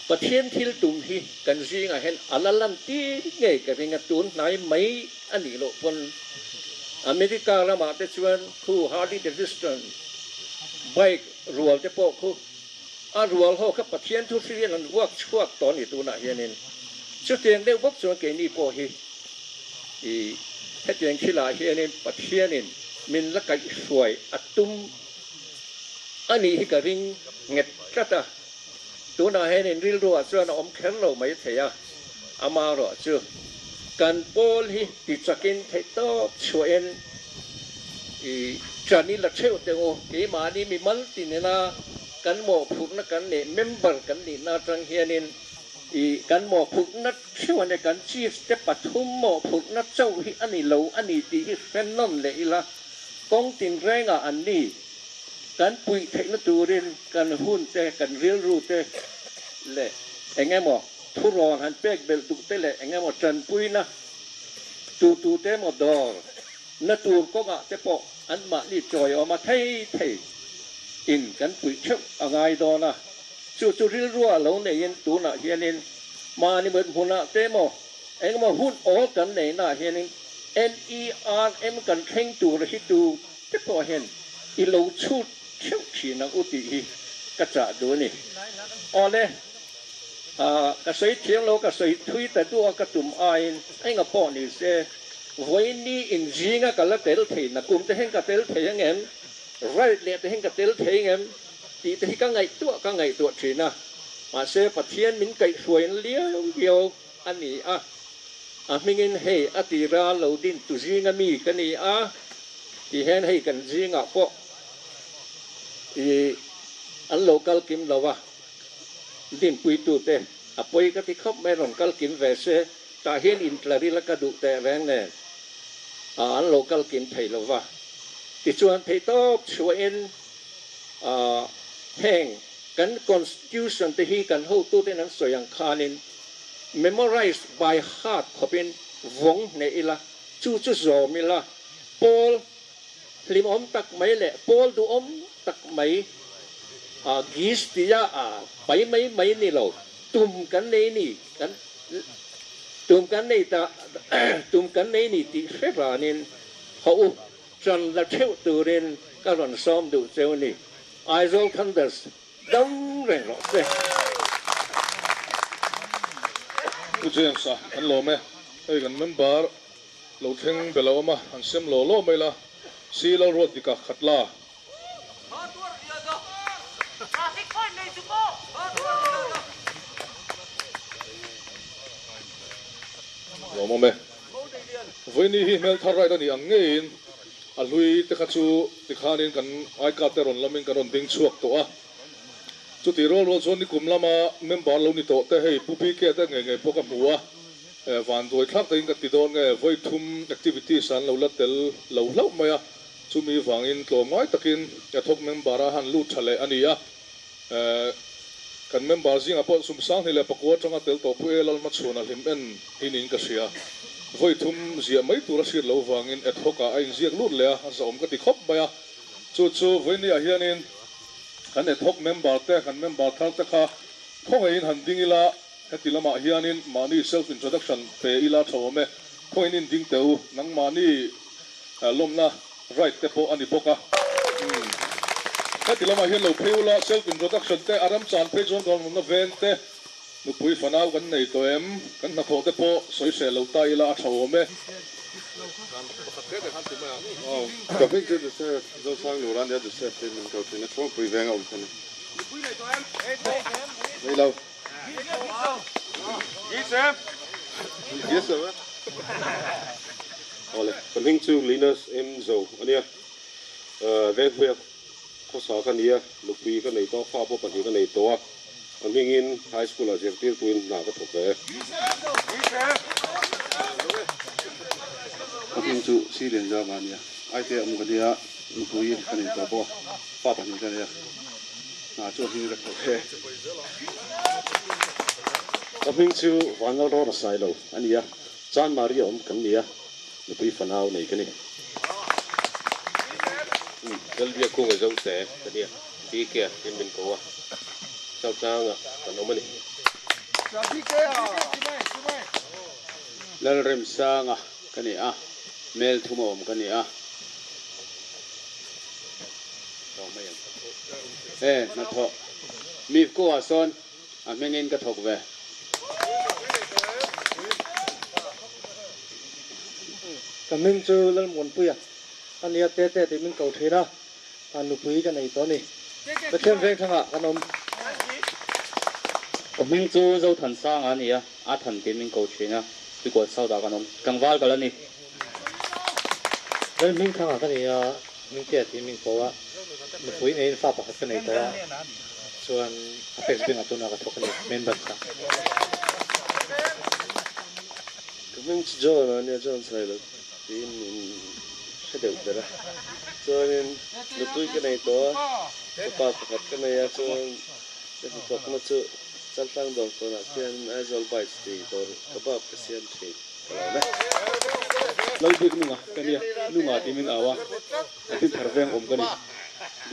Pathian thil tum hi kan zingah hian a la lan tir ngei ka ring a, tun hnai mai a nih loh pawn America ramah te chuan khu Harley Davidson bike rual te pawh khu a rual ho kha Pathian thu hriin an vuak chhuak tawh a ni tunah hianin chutiang deuh bawk chuan keini pawh hi i hetiang thilah hianin Pathianin min la kaihhruai a tum A nih hi ka ring nghet tlat a, tunah hian in rilruah chuan a awm kher lo mai thei a, amaherawh chu kan pawl hi tichakin theihtawp chhuahin I ṭan i la ṭheuh teh u, keimahni mimal tinena kan mawhphurhna kan neih member kan nihna aṭang hianin i kan mawhphurhna ṭheuh a nia, kan chief te pathum mawhphurhna chauh hi a ni lo a ni tih hi hre nawn leh ila, kawng tinrengah an ni kan puih theihna turin kan hun te, kan rilru te leh eng emaw thurawn han pek belh duh te leh eng emaw ṭanpuina tu tu te emaw dawr Na tur kawngah te pawh anmahni chawiawm a thei thei in kan puih theuh a ngai dawn a, chu chu rilrua lo neiin tunah hianin mahni mut hmunah te emaw engemaw hun awl kan neihnaah hianin NERM kan thleng tur hi tu te pawh hian i lo chhut theuh thin ang u tih hi ka chah duh a ni. Awle, ka sawi thiam lo, ka sawi thui ta duh a ka tum aiin enga pawh ni se, Vawiinni inzinga ka la tel thei na kum te hian ka tel thei ang em? Right leh te hian ka tel thei ang em? tih te hi ka ngaihtuah ka ngaihtuah thin a. Mahse Pathian min kaihhruaina liau liau a ni a, a hmingin hei a tira lo din tu zinga mi ka ni a tih hian hei kan zingah pawh i an lo kal kim lo a, dinpuitute a pawi ka ti khawp mai rawn kal kim ve se. Tah hian intlaril a ka duh teh reng nen a an lo kal kim thei lo va. Tichuan theihtawp chhuahin a heng kan constitution te hi kan hotuten an sawi ang khanin memorize by heart khawpin vawng hneh ila, chu chu zawm ila, pawl hlimawm tak mai leh pawl duhawm tak mai a gis tia a pai mai mai ni lo tum kan nei ni kan Tum kan nei ta, tum kan nei ni tih hre ranin haw u ṭan la ṭheuh turin ka rawn sawm duh cheu ni. Aizawl Thunders dam reng rawh se. Pu James-a kan lawm e. Hei kan member lo thleng be lo awm a, han sem law law mai la, si Lalruat dika khat la. Lawmawm e. Vawiini hi hmel thar right a nih ang ngeiin a hlui te kha chu tikhanin kan I card te rawn lamin kan rawn ding chhuak tawh a. Chutih rual rual chuan nikum lama member lo ni tawh te hei Pu BK te ngei ngei pawh ka hmu a, vanduai thlak takin ka ti dawn nge vawi thum activities an lo la tel lo hlauh mai a. Chumi vangin tlawmngai takin ka thawk member a han lut tha leh a ni a. Kan member zingah pawh 24 atanga tel tawh Pu E Lalhmachhuana hlim en hi niin ka hria. Vawi thum ziah mai tur a hriat loh vangin ad hoc ah a inziak lut leh a, a zahawm ka ti khawp mai a. Chu chu vawinia hianin kan ad hoc member te, kan member thar te kha khawngaihin han ding ila, heti lamah hianin mahni self introduction pe ila tha awm e. Khawngaihin in ding teh u, nangmahni Lawmna right te pawh a ni bawk a. Heti lamah hian lo phei ula, self introduction te a ramchan phei chuan kan awmna veng te, nupui fanau kan nei tawh em, kan hnathawh te pawh sawi hreh lo ta ila a tha awm e. Ka hming chu Joseph Zosang Lura ania, Joseph hi min ko thin a, chhungpui veng a awm kha ni. Nei lo. Awle, ka hming chu Linus M Zo a nia. Venghmuia khawsa ka ni a, nupui ka nei tawh a, fa pawh pahnih ka nei tawh a. A hmingin High School ah zirtirtuin hna ka thawk ve. Ka hming chu Si Lianzama a nia. Aite awm ka nia, nupui ka nei tawh bawk a, fa pahnih ka nei a. Hna chu a hming ka thawk e. Ka hming chu Vanlal Rawra Sailo a ni a, Chan Maria awm kan ni a, nupui fanau nei ka ni. Lalbia Kunga Zote ka ni a, BK a in min ko a, Chautlanga kan awm a ni. Lalremsanga ka ni a, Melthuma awm ka ni a. E, hnathawh. Mifco ah sawn a hmingin ka thawk ve. Ka hming chu Lalmuanpuia a nia, Tete tih min ko thin a, a nupui ka nei tawh a ni. Pathian veng thangah kan awm. Ka hming chu Zothansanga a ni a, a than tih min ko thin a, Tuikual South ah kan awm. Tlangval ka la ni. Lalhmingthanga ka ni a. Hmingtea tih min ko a, nupui neiin fa pakhat ka nei tawh a, chuan Apex Bank ah tunah ka thawk a ni, main branch ah. Ka hming chu John a nia, John Sailo tiin min hre deuh ber a, chuanin nupui ka nei tawh a, fapa pakhat ka nei a, chuan ka hnathawkna chu Chaltlang dawr kawnah khian Aizawl Bites tih dawr kebab ka siam thin. Ka lawm e. Lalbik nunga ka nia, nunga tih min au a, a tin thar veng awm ka ni.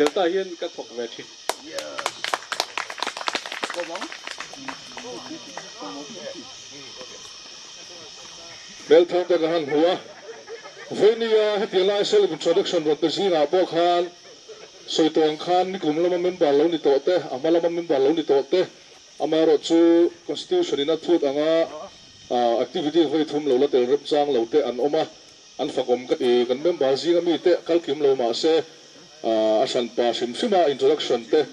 Delta hian ka thawk ve thin. Hmelthang te ka han hmu a, vawinia hetiang lai self introduction rawn pe zingah pawh khan sawi tawh ang khan nikum lama member lo ni tawh te, a hma lama member lo ni tawh te, Amaherawh chu Constitution in a phut anga activity vawi thum lo la tel remchang lo te an awm a, an fakawm ka ti. Kan member zinga mi te kal kim lo mah se a hranpa hrim hrim a introduction te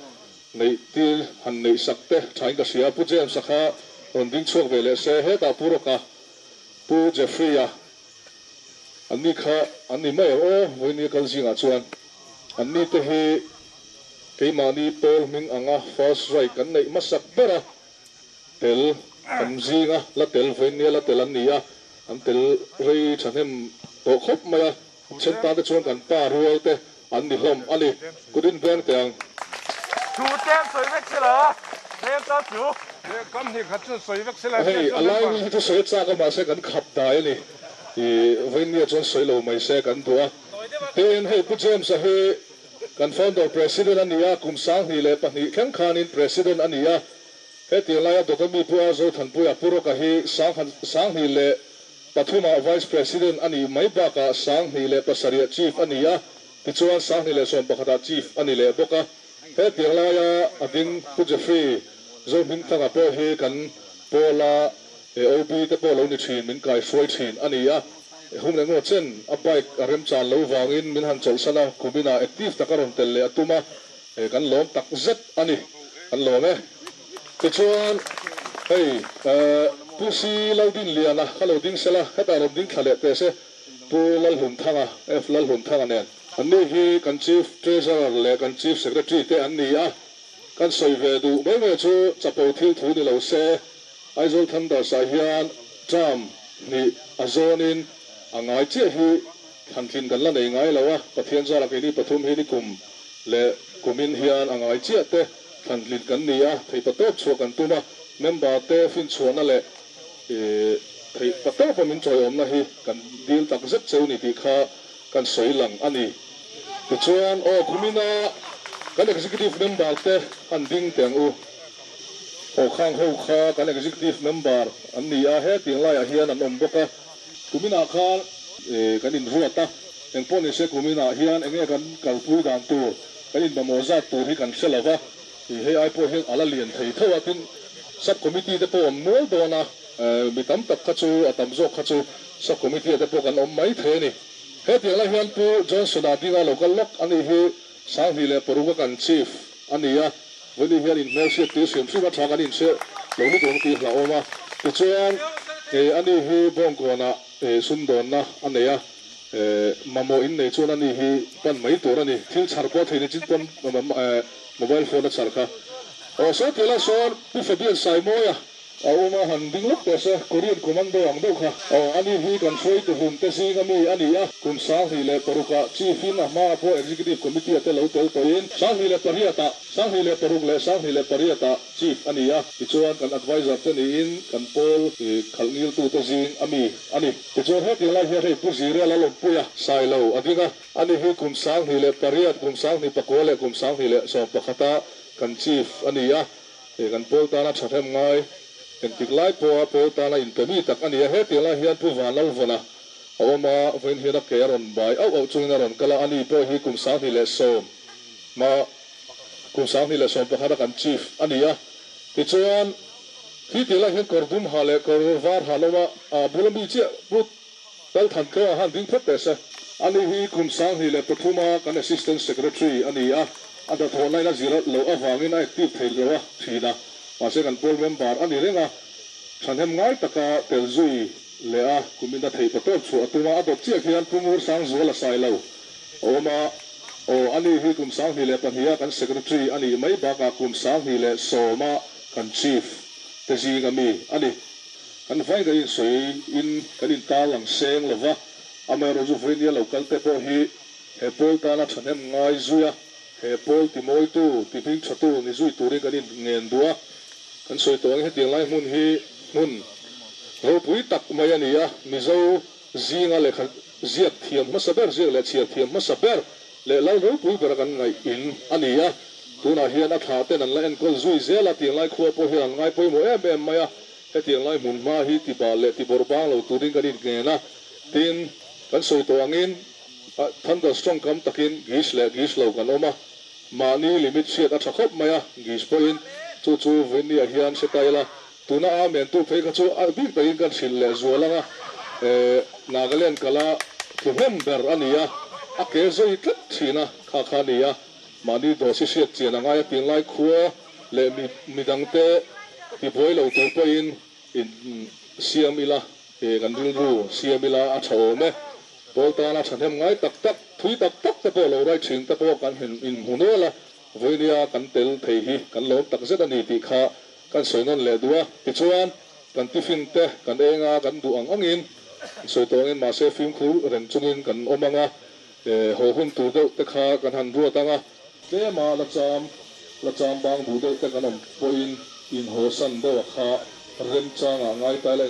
neih tir han neih sak te thain ka hria. Pu James a kha rawn ding chhuak ve leh se, hetah Pu Rock-a, Pu Jeffrey-a an ni kha an ni mai ang aw, vawinia kal zingah chuan an ni te hi Keimahni pawl hming anga first right kan neih hmasak ber a, tel kan zinga la tel vawinia la tel an ni a, an tel rei thahnem tawh khawp mai a, then tan te chuan kan pa rual te an ni hlawm a ni. Kut in veng teh ang. Chu tlem sawi vek sela, tlem tan chu. Kam hnih khat chuan sawi vek sela. Hei a lai hi chu sawi a chak a mahse kan khap dai a ni. Vawinia chuan sawi lo mai se kan duh a. Tin, hei Pu James-a hi Kan founder President a ni a, kum 2002 thleng khanin President a ni a. Hetiang laia Dawtami Pu A Zothanpuia Pu Rawka hi 2003 ah Vice President a nih mai bakah 2007 ah Chief a ni a, tichuan 2011 ah Chief a ni leh bawk a. Hetiang laia a ding Pu Jeffrey Zohmingthanga pawh hi kan pawla OB te pawh lo ni thin, min kaihruai thin a ni a. Hum leh ngaw chen a bike a remchan lo vangin min han chawlhsan a, kuminah active tak a rawn tel leh a tum a, kan lawm tak zet a ni, kan lawm e. Tichuan, hei Pu Si Laldinliana kha lo ding sela, hetah rawn ding thla leh teh se, Pu Lalhlunthanga, F Lalhlunthanga nen. Anni hi kan Chief Treasurer leh kan Chief Secretary te an ni a, kan sawi ve duh mai mai chu chapo thil thu ni lo se, Aizawl Thunders ah hian term hnih a zawnin a ngai chiah hi thlantlin kan la nei ngai lo a, Pathian zara keini pathum hi nikum leh kumin hian a ngai chiah te thlantlin kan ni a, theihpatawp chhuah kan tum a, member te finchhuahna leh theihpatawpa min chawiawmna hi kan dil tak zet cheu ni tih kha kan sawi lang a ni. Tichuan, aw kumina kan executive member te han ding teh ang u. Aw khang ho kha kan executive member an ni a, hetiang laiah hian an awm bawk a. Kuminah khan kan inruat a, engpawh ni se kuminah hian enge kan kalpui dan tur, kan inmamawh zat tur hi kan hre lo va, hei ai pawh hian a la lian thei tho a, tin sub committee te pawh awm nual dawn a, mi tam tak kha chu a tam zawk kha chu sub committee ah te pawh kan awm mai thei a ni. Hetiang lai hian Pu Johnson-a dinga lo kal lawk a nih hi 2006 a kan Chief a ni a, vawiin hian inhmelhriat tir hrim hrim a tha kan inhre lo lutuk ang tih hlauhawm a. Tichuan, a ni hi Bawngkawnah sumdawnna a nei a, mamawh in nei chuan a ni hi pan mai tur a ni. Thil chhar pawh a thei ni chin pawn mobile phone a chhar kha. Aw sawi tih lai sawn Pu Fabian Saimawia A awm a, han ding lawk teh se, Korean commando ang deuh kha. Aw, ani hi kan hruaitu hun te zing a mi a ni a, kum 2006 ah Chief in a hma pawh Executive Committee ah te lo tel tawhin 2008 ah, 2006 leh 2008 ah Chief a ni a, tichuan kan Adviser te niin kan pawl khalh ngiltu te zing a mi a ni. Tichuan hetiang lai hian hei Pu Zirel a lawmpui a, Sailo a ding a, ani hi kum 2008, kum 2009 leh kum 2011 ah kan Chief a ni a. Hei kan pawl tana thahnem ngai engtik lai pawha pawl tana inpe mi tak a ni a, hetiang lai hian Pu Vanlalvawna a awm a, vawiin hian a ke a rawn bai auh auh chungin a rawn kal a, ani pawh hi kum 2010 hma kum 2011 a kan Chief a ni a, tichuan hetiang lai hian kawr dum ha leh kawr var ha an awm a, a bula mi chiah Pu Lalthantluanga han ding phawt teh se. Ani hi kum 2003 a kan Assistant Secretary a ni a, a hnathawh lain a zir loh avangin a active thei lo a thin a, mahse kan pawl member a ni reng a, thahnem ngai taka tel zui leh a kumin a theih patawp chhuah a tum a, a dawt chiah khian Pu Ngur Sangzuala Sailo a awm a. Aw, ani hi kum 2002 a kan Secretary a nih mai bakah kum 2010 a kan Chief te zinga mi a ni. Kan vai kan insawi in kan intarlang seng lo va, amaherawhchu vawinia lo kal te pawh hi he pawl tana thahnem ngai zui a, he pawl timawitu, tihmingthatu ni zui turin kan inngen duh a. Kan sawi tawh ang hetiang lai hmun hi hmun ropui tak mai a ni a, Mizo zinga lehkha ziak thiam hmasa ber, ziak leh chhiar thiam hmasa ber leh lal ropui bera kan ngaih in a ni a. Tunah hian a thlah ten an la enkawl zui zel a, tiang lai khua pawh hian an ngai pawimawh em em mai a. Hetiang lai hmun hma hi tibal leh tibawrh bang lo turin kan inngen a, tin, kan sawi tawh angin Thunderstorm kam takin gis leh gis lo kan awm a, mahni limit hriat a tha khawp mai a, gis pawhin chu chu Vinny-a hian hre ta ila, tuna Amen tu phei kha chu a bik takin kan hrilh leh zual ang a, Nagaland kala tlu hnem ber a ni a, a ke zawi tlat thin a, kha kha a ni a, mahni dawh si hriat chian a ngai a, tinlai khua leh midangte tibuai lo tur pawhin in siam ila, kan rilru siam ila a tha awm e. Pawl tana thahnem ngai tak tak, thui tak tak te pawh lo rai thin te pawh kan inhmu nual a, vawinia kan tel thei hi kan lawm tak zet a ni tih kha kan sawi nawn leh duh a. Tichuan, kan tiffin te kan eng a, kan duh ang angin sawi tawh angin mahse fimkhur reng chungin kan awm ang a, haw hun tur deuh te kha kan han ruat ang a. Tlema la cham, la cham bang duh deuh te kan awm pawhin inhawsan deuh a kha remchangah ngai ta ila.